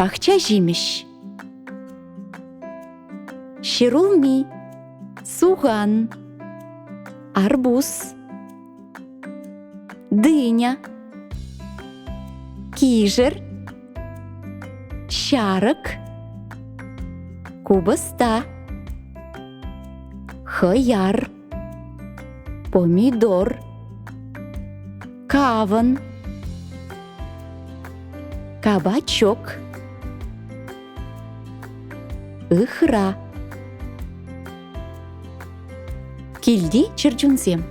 Пахча ҫимӗҫ. Ҫӗрулми, сухан, арбуз, дыня, кишӗр, ҫарӑк, купӑста, хӑяр, помидор, кавӑн, кабачок, ыхра. Килти чӗрчунсем.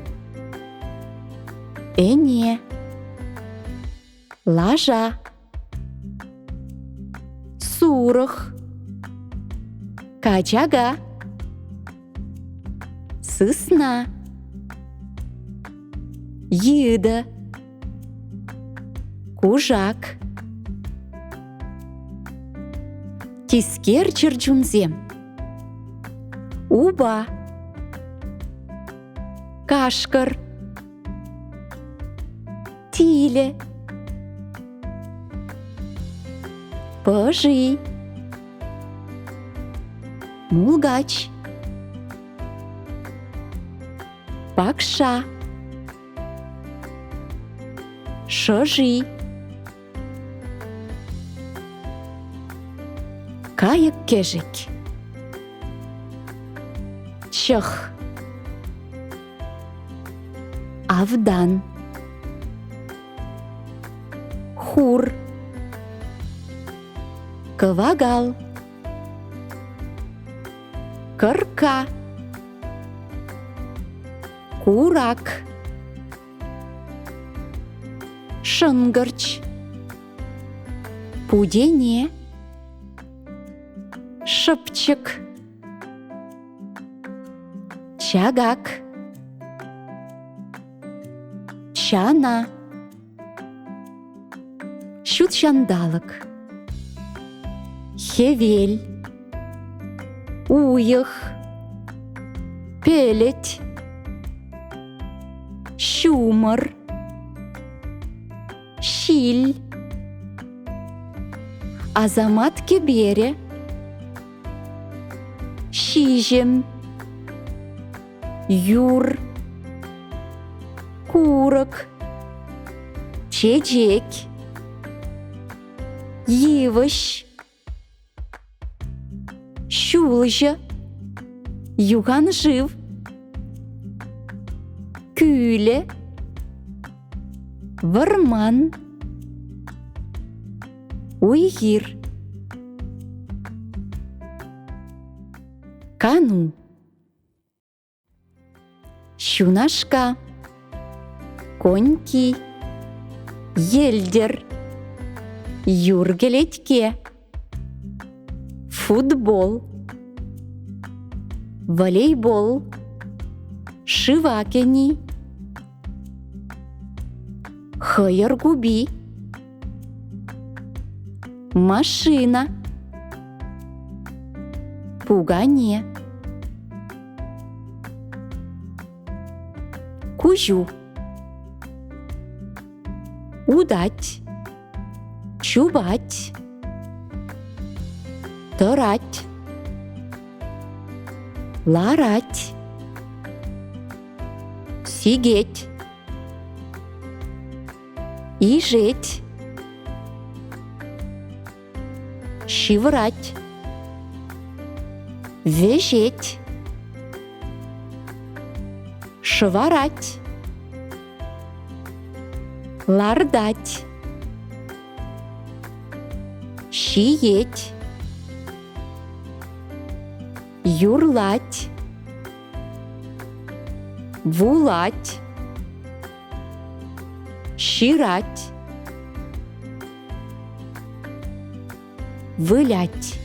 Ӗне, лаша, сурӑх, качака, сысна, йытӑ, кушак. Тискер чӗрчунсем. Упа, кашкӑр, тилӗ, пӑши, мулкач, пакша, шӑши. Кайӑк-кӗшӗк. Чӑх. Автан. Хур. Кӑвакал. Кӑрка. Курак. Шӑнкӑрч. Путене. Шӑпчӑк. Чакак. Чана. Ҫут ҫанталӑк. Хӗвел. Уйӑх. Пӗлӗт. Ҫумӑр. Ҫил. Асамат кӗперӗ. Ҫиҫӗм. Юр. Курӑк. Чечек. Йывӑҫ. Ҫулҫӑ. Юханшыв. Кӳлӗ. Вӑрман. Уй-хир. Кану. Ҫунашка. Коньки. Йӗлтӗр. Юр кӗлетке. Футбол. Волейбол. Шыва кӗни. Хӑйӑр купи. Машина. Пукане. Куҫу. Утать. Чупать. Тӑрать. Ларать. Сикет. Ишет. Ҫывӑрать. Вӗҫет. Шӑварать. Лартать. Ҫиет. Юрлать. Вулать. Ҫырать. Вылять.